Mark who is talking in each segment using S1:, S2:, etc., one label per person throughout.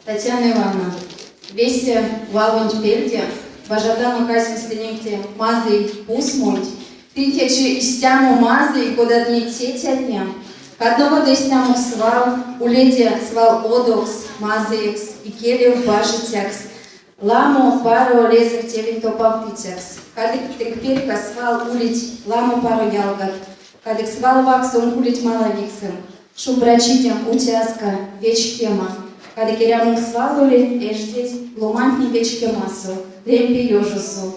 S1: Татьяна Ивановна, весе валонть пельде бажатано каземс тыненк те мазый пусмонть. Тынь течи истямо мазый, кодат неть цецятне. Кадноводо истямокс свал, уледе свал одокс, мазыекс, икелев бажицякс, ламо паро лезэв тевень топавтыцякс. Кадык тынк перька свал улить ламо паро ялгат, кадык свал вакссонк улить малавиксэнк. Шумбрачи тенк, уцяска, вечкема. Кадык эрямонк свал ули эждезь ломантнень вечкемасо, лембе ёжосо,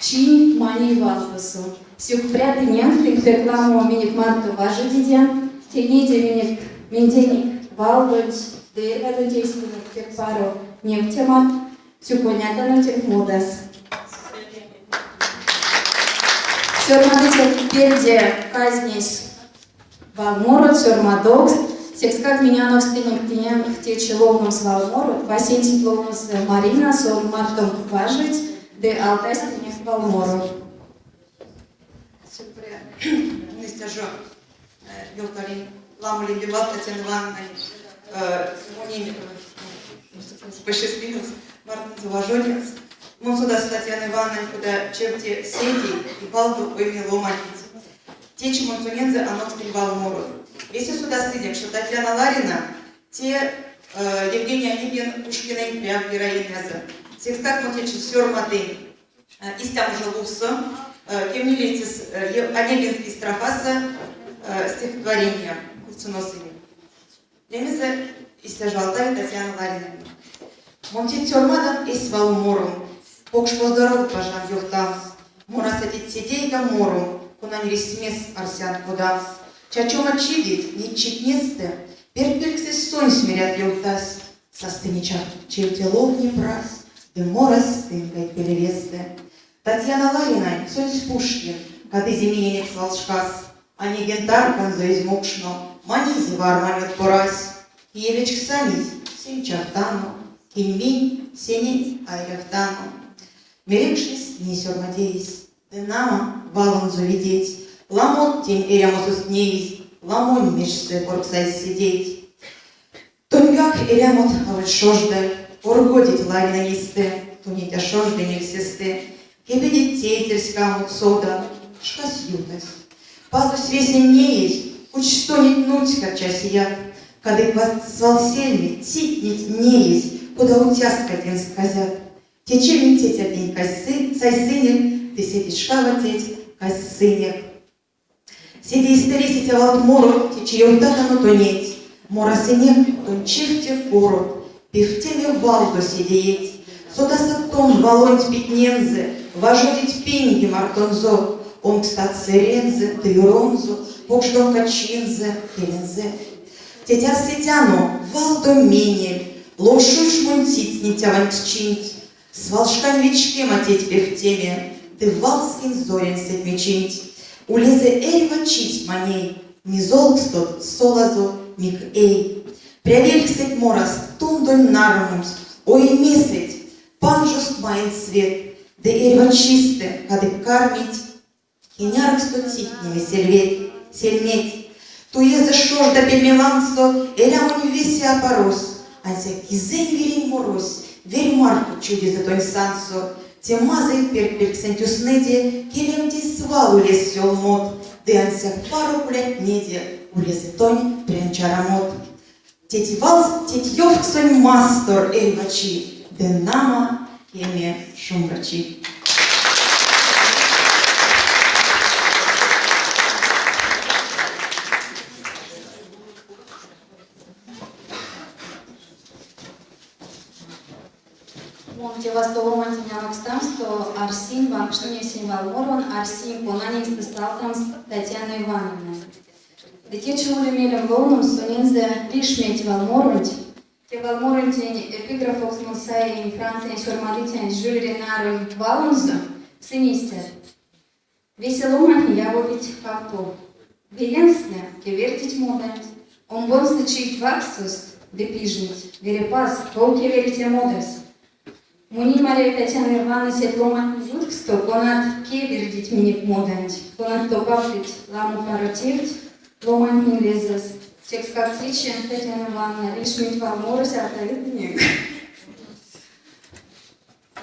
S1: чинь маней валдосо. Сюкпря тыненк, тынк пек ламо минек марто важодиде, тейниде минек минденек валдонть ды эрьвадонть эйстэнек пек паро невтемат. Сюконятано тенк модас. Сёрмадыцятнень пельде казнесь валморот, сёрмадовкст. Секскак минь анокстынек тыненк течи ловномс валморот. Васенценть ловнось Марина, сон мартонк важодсь ды алтась тыненк валморо.
S2: Сюкпря. Истя жо ёвталинь ламо лембе валт Татьяна Ивановнань монень посчастливилось мартонзо важодемс. Мон содаса Татьяна Ивановнань кода чевте седей и валдо ойме ломаненть. Течи мон сонензэ анокстынь валморот. Весе содасынек, что Татьяна Ларина те Евгений Онегин Пушкинэнь прявт героинязо. Секскак мон течи сёрмадынь истямо жо лувсо кемнилейтесь Онегинский строфасо стихотворения Курцуносыне. Лемезэ истя жо алтави Татьяна Ларинанень. Мон теть сёрмадан эсь валмором, покш поздоровт бажан ёвтамс. Мораса теть седейга моро, конань рисьмес арсян кодамс. Чачома чидеть неть читнестэ, пертьпельксэсь сонсь мерят ёвтась. Састыне чевте ловне прась ды морась тынь пелевестэ. Татьяна Ларинань сонсь Пушкин кадызе миненек свалшкас. Онегин тарканзо эзь мукшно, манизе вармань од порась. Кие вечксамизь, сень чавтано, кинь минь, сенень а эрявтано. Мерекшнесь ней сёрмадеесь, ды, нама, валонзо видеть. Ламот тень эрямосост неизь, ламонь мештьсэ порксазь седейть. Тоньгак эрямот аволь шожда, оргодить Ларина эйстэ, тонеть а шождынель сестэ. Кепедить тейтерь ськамот сода, шкась ютась. Пазось весень неезь, кучсь тонеть нуцька часият. Кадык свал сельметь цитнить неезь, кода уцяска тенст казят. Течи минь тетятнень сайсынек ды седейшкава теть казьсынек. Седейстэ лисиця валт морот течи ёвтатано тонеть, морасынек тонь чевте корот, певтеме валдо седееть. Содасак тон валонть питнензэ, важодить пинге мартонзо, онкстат сэрензэ ды юронзо, покшдомкачинзэ, келензэ. Теть арсетяно валдо менель, ловшуш монь цитниця ваньксчинть, Свалшкань вечкема теть певтеме ды валскень зорянь сэтьмечинть. Улезэ эрьва чись маней, мизолкстот солазо мик эй. Прявельксэть мораст тундонь нармунть, оймесэть панжост маень свет, ды эрьва чистэ кадык кармить Кенярксто цитнеме сельветь, сельметь. Туезэ шожда пельме лангсо эрямонь весе апарось, ансяк кизэнь вирень морось верь марто чудезэ тонь сансо. Те мазый пертьпельксэнть уснэде келемтезь свал улест сёлмот, ды ансяк паро кулятнеде улезэ тонь прянь чарамот. Теть валс, теть ёвксонь мастор эрьва чи, ды, нама, кеме шумбрачи.
S1: Мон те вастовомантень анокстамсто арсинь, ванкшнынь эсень валморон, арсинь, конань эйстэ алтамс Татьяна Ивановна. Ды течи ули мелем ловномс сонензэ лишметь валморонть. Те валморонтень эпиграфокс мон саинь Франциянь сёрмадыцянть Жюль Ренаронь валонзо, сынь истят. Весе ломантне явовить кавтов. Веенстнэ кевердить моданть, омбонстнэ чиить вакссост ды пижнить: Верепаз, ков кевери те модась? Монень маряви Татьяна Ивановна сеть ломантнень ютксто, конат кевердить минек моданть, конат топавтыть ламо паро тевть ломантнень лезэс. Секскак течи, Татьяна Ивановна, лишменть валморось алтави тыненк.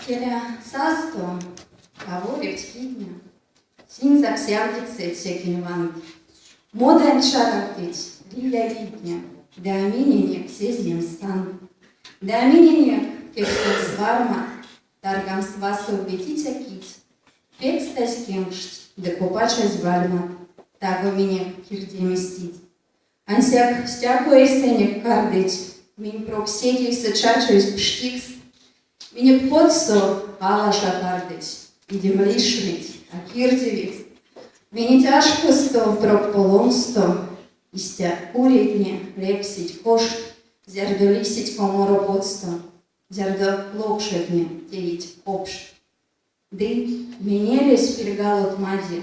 S1: Келя, састо, аволевть китне, Синьсак сявдиксэть секень вант. Моданть чаравтыть лия вийтне, Ды а миненек сезнемс сан. Ды а миненек кепсемс варма, Таргамс васов ветиця кить. Пекстазь кенкшть ды копачазь вальмат Таго минек кирдеме стить. Ансяк стяко эйсэнек кардыть, Минь прок седейсэ чачозь пштикст, Минек потсо алаша кардыть, Идем лишметь, а кирдевикст. Минек ашкосто, прок полонсто, Истя уретне лексить кошт, Зярдо лисить коморо потсто, Зярдо локшотне теить општ. Ды менелесь пильгалот мади,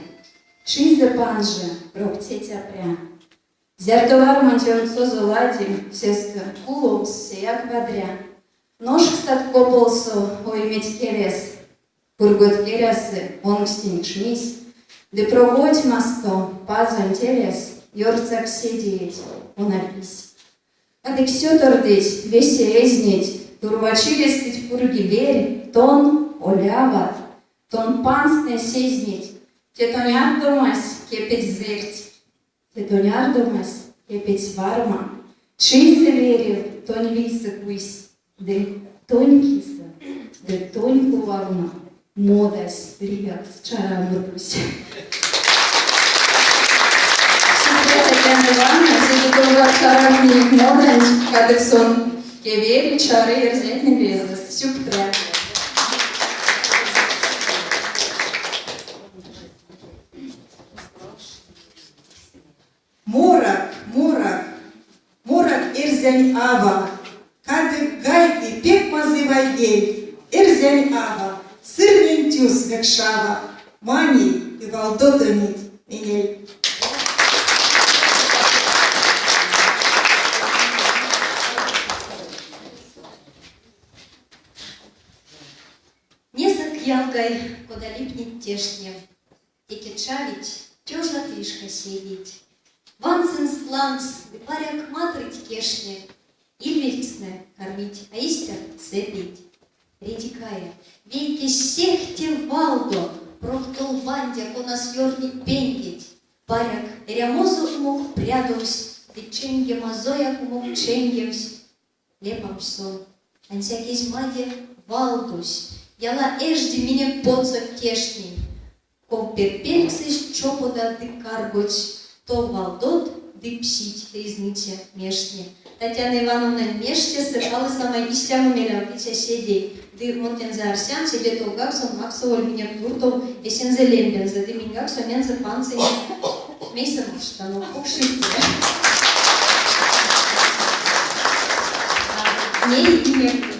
S1: Чизэ панжи, прок тетя пря. Зярдо варманть ёнксозо лади, Сестэ куломс сеяк вадря. Ношкстат кополсо ойметь келес, Кургот керясы, онкстнекшнизь, Ды прок отьмасто Пазонть элес Ёртсак седееть, кона пись. Кадык сётордыть, весе эзнить, Турва чирестэть пурги верь, Тон, оляват, тон панстнэ сезнить, Те тонь ардомась кепедсь зэрть, Те тонь ардомась кепедсь варма, Чизэ верев тонь вийсэ куйсь, Ды тонь кисэ, ды тонь кувалма Модась лиякс чарамо тусь. Сюкпря, Татьяна Ивановна, седе товгак чаравтнинк моданть, кадык сон кевери, чары эрзятнень лезэс. Сюкпря.
S3: Морак, морак, морак, эрзянь ава, Кадык гайги пек мазый вайгель, Эрзянь ава, сырнень тюс мекшава, Маний ды валдо тонеть менель.
S4: Несак, ялгай, кода липнить тештне, Теке чавить, тёжат вишка седейть. Ван сынст лангс ды паряк матрыть кежтне, Ильведькстнэ кармить а истят сэпейть. Редикая, вейке сехте валдо, прок толбандя, конас ёртнить пенгеть. Паряк, эрямозо умок прядовсь, ды ченгемазояк умок ченгевсь. Лепамсь сон. Ансяк эзь маде валдось, яла эжди минек потсо кежтнень. Ков пертьпельксэсь чопода ды каргодсь, тов валдот ды псить ризныця мештне. Татьяна Ивановнань мештесэ палы самай истямо мелявтыця седей, ды мон тензэ арсян, седе товгак сон максоволь минек туртов эсензэ лембензэ, ды миньгак сонензэ пандсынек мейсэ маштано. Покш сюкпря. Ней минек.